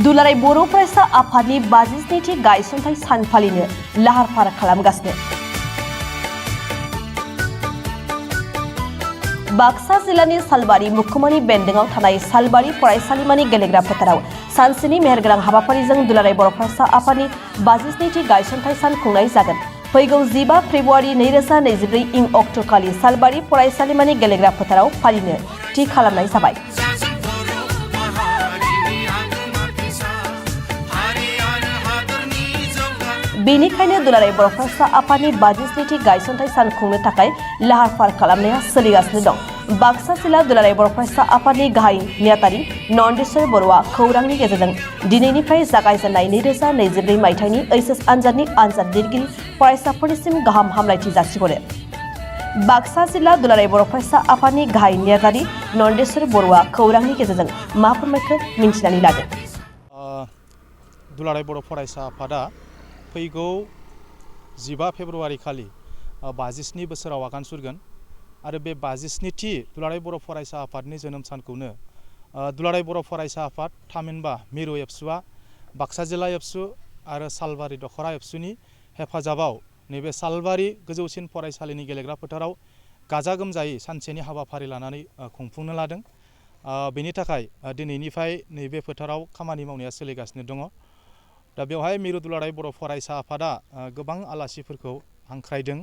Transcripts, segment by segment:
दुलाराय बर' फरायसा आफादनि 52थि गायसनथाय सान फालिनो लाहार फाहार खालामगासिनो। बाक्सा जिल्लानि सालबारि मुखुमानि बेन्दोंआव थानाय सालबारि फरायसालिमानि गेलेग्रा फोथाराव सानसेनि मेहेरगोनां हाबाफारिजों दुलाराय बर' फरायसा आफादनि 52थि गायसनथाय सान खुंनाय जागोन। फैगौ 15 फेब्रुवारि 2024 इं अक्ट'खालि सालबारि फरायसालिमानि गेलेग्रा फोथाराव फालिनो थि खालामनाय जाबाय। बेनिखायनो दुलाराय बर' फरायसा आफादनि 52थि गायसनथाय सान खुंनो थाखाय लाहार फाहार खालामनाया सोलिगासिनो दं। बाक्सा जिल्ला दुलाराय बर' फरायसा आफादनि गाहाय नेहाथारि नन्देस्वर बर'आ खौरांनि गेजेरजों दिनैनिफ्राय जागायजेननाय 2024 मायथाइनि एचएस आनजादनि आनजाद लिरगिरि फरायसाफोरनिसिम गाहाम हामलायथि जासिहरो। बाक्सा जिल्ला दुलाराय बर' फरायसा आफादनि गाहाय नेहाथारि नन्देस्वर बर'आ खौरांनि गेजेरजों मा फोरमायखो मिन्थिनानै लादो। दुलाराय बर' फरायसा आफादा फैगौ 15 फेब्रुवारि खालि 57 बोसोराव आगान सुरगोन आरो बे 57थि दुलाराय बर' फरायसा आफादनि जोनोम सानखौनो दुलाराय बर' फरायसा आफाद थामहिनबा मिरु एबसुआ बाक्सा जिल्ला एबसु आरो सालबारि दखरा एबसुनि हेफाजाबाव नैबे सालबारि गोजौसिन फरायसालिनि गेलेग्रा फोथाराव गाजा गोमजायै सानसेनि हाबाफारि लानानै खुंफुंनो लादों। बेनि थाखाय दिनैनिफ्राय नैबे फोथाराव खामानि मावनाया सोलिगासिनो दङ। दा बेवहाय मिरु दुलाराय बर' फरायसा आफादा गोबां आलासिफोरखौ हांख्रायदों।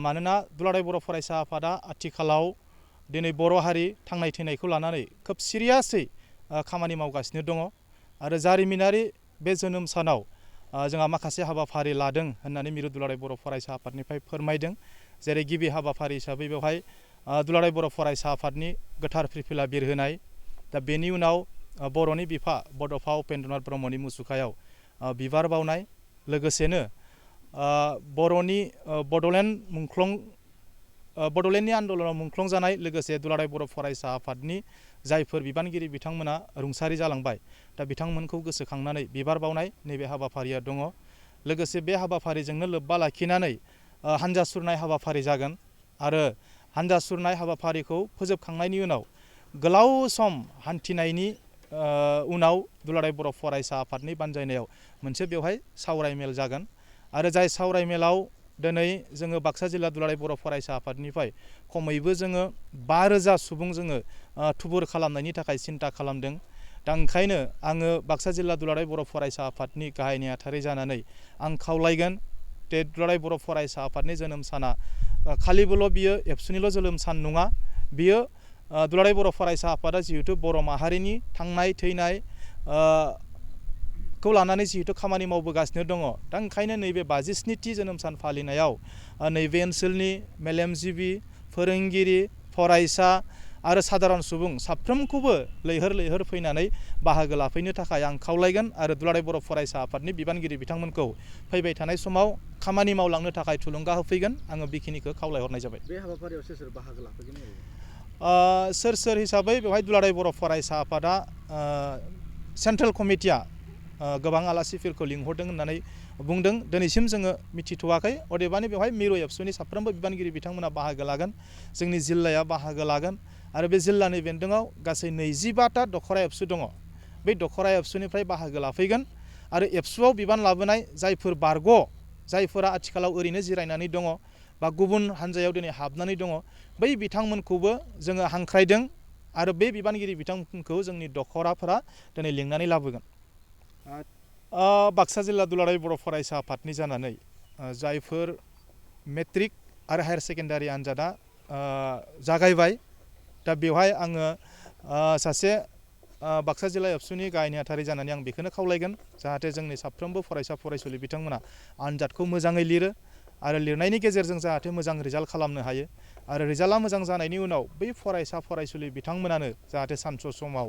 मानोना दुलाराय बर' फरायसा आफादा आथिखालाव दिनै बर' हारि थांनाय थैनायखौ लानानै खोब सिरियासै खामानि मावगासिनो दङ आरो जारिमिनारि बे जोनोम सानाव जोंहा माखासे हाबाफारि लादों होननानै मिरु दुलाराय बर' फरायसा आफादनिफ्राय फोरमायदों। जेरै गिबि हाबाफारि हिसाबै बेवहाय दुलाराय बर' फरायसा आफादनि गोथार फिरफिला बिरहोनाय, दा बेनि उनाव बर'नि बिफा बड'फा उपेन्द्रनाथ ब्रह्मनि मुसुखायाव बिबार बावनाय, लोगोसेनो बर'नि बड'लेण्डनि आन्दलनाव मुंख्लं जानाय लोगोसे दुलाराय बर' फरायसा आफादनि जायफोर बिबानगिरि बिथांमोना रुंसारि जालांबाय, दा बिथांमोनखौ गोसोखांनानै बिबार बावनाय नैबे हाबाफारिया दङ। लोगोसे बे हाबाफारिजोंनो लोब्बा लाखिनानै हान्जा सुरनाय हाबाफारि जागोन आरो हान्जा सुरनाय हाबाफारिखौ फोजोबखांनायनि उनाव गोलाव सम हान्थिनायनि उनाव दुलाराय बर' फरायसा आफादनि बानजायनायाव मोनसे बेवहाय सावरायमेल जागोन आरो जाय सावरायमेलाव दिनै जोङो बाक्सा जिल्ला दुलाराय बर' फरायसा आफादनिफ्राय खमैबो जोङो 5000 सुबुं जोङो थुबुर खालामनायनि थाखाय सिन्था खालामदों। दा ओंखायनो आङो बाक्सा जिल्ला दुलाराय बर' फरायसा आफादनि गाहाय नेहाथारि जानानै आं खावलायगोन जे दुलाराय बर' फरायसा आफादनि जोनोम साना खालिबोल' बियो एबसुनिल' जोनोम सान नङा, बियो दुलाराय बर' फरायसा आफादा जिहेथु बर' माहारिनि थांनाय थैनाय खौ लानानै जिहेतु खामानि मावबोगासिनो दङ। दा ओंखायनो नैबे 52थि जोनोम सान फालिनायाव नैबे ओनसोलनि मेलेमजिबि, फोरोंगिरि, फरायसा आरो सादारन सुबुं साफ्रोमखौबो लैहोर लैहोर फैनानै बाहागो लाफैनो थाखाय आं खावलायगोन आरो दुलाराय बर' फरायसा आफादनि बिबानगिरि बिथांमोनखौ फैबाय थानाय समाव खामानि मावलांनो थाखाय थुलुंगा होफैगोन। आङो बेखिनिखौ खावलायहरनाय जाबाय। बे हाबाफारियाव सोर सोर बाहागो लाफैगोन? सोर हिसाबै बेवहाय दुलाराय बर' फरायसा आफादा सेन्ट्रेल कमिटिया गोबां आलासिफोरखौ लिंहरदों होननानै बुंदों। दिनैसिम जोङो मिथिथ'वाखै, अदेबानि बेवहाय मिरु एबसुनि साफ्रोमबो बिबानगिरि बिथांमोना बाहागो लागोन, जोंनि जिल्लाया बाहागो लागोन आरो बे जिल्लानि बेन्दोङाव गासै 25टा दखरा एबसु दङ। बै दखरा एबसुनिफ्राय बाहागो लाफैगोन आरो एबसुआव बिबान लाबोनाय जायफोरा आथिखालाव ओरैनो जिरायनानै दङ बा गुबुन हान्जायाव दिनै हाबनानै दङ, बै बिथांमोनखौबो जोङो हांख्रायदों आरो बे बिबानगिरि बिथांमोनखौ जोंनि दखराफोरा दिनै लिंनानै लाबोगोन। बाक्सा जिल्ला दुलाराय बर' फरायसा आफादनि जानानै जायफोर मेट्रिक आरो हायार सेकेन्डारि आनजादा जागायबाय, दा बेवहाय आङो सासे बाक्सा जिल्ला एबसुनि गाहाय नेहाथारि जानानै आं बेखौनो खावलायगोन जाहाथे जोंनि साफ्रोमबो फरायसा फरायसुलि बिथांमोना आनजादखौ मोजाङै लिरो आरो लिरनायनि गेजेरजों जाहाथे मोजां रिजाल्ट खालामनो हायो आरो रिजाल्टआ मोजां जानायनि उनाव बै फरायसा फरायसुलि बिथांमोनानो जाहाथे सानसे समाव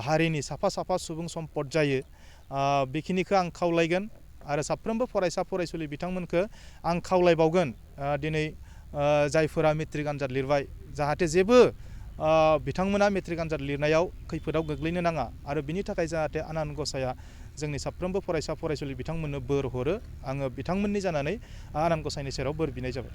हारिनि साफा साफा सुबुं सम्पद जायो, बेखिनिखौ आं खावलायगोन आरो साफ्रोमबो फरायसा फरायसुलि बिथांमोनखौ आं खावलायबावगोन दिनै जायफोरा मेट्रिक आनजाद लिरबाय जाहाथे जेबो बिथांमोना मेट्रिक आनजाद लिरनायाव खैफोदाव गोग्लैनो नाङा आरो बिनि थाखाय जाहाथे आनान गसाया जोंनि साफ्रोमबो फरायसा फरायसुलि बिथांमोननो बोर हरो। आङो बिथांमोननि जानानै आनान गसाइनि सेराव बोर बिनाय जाबाय।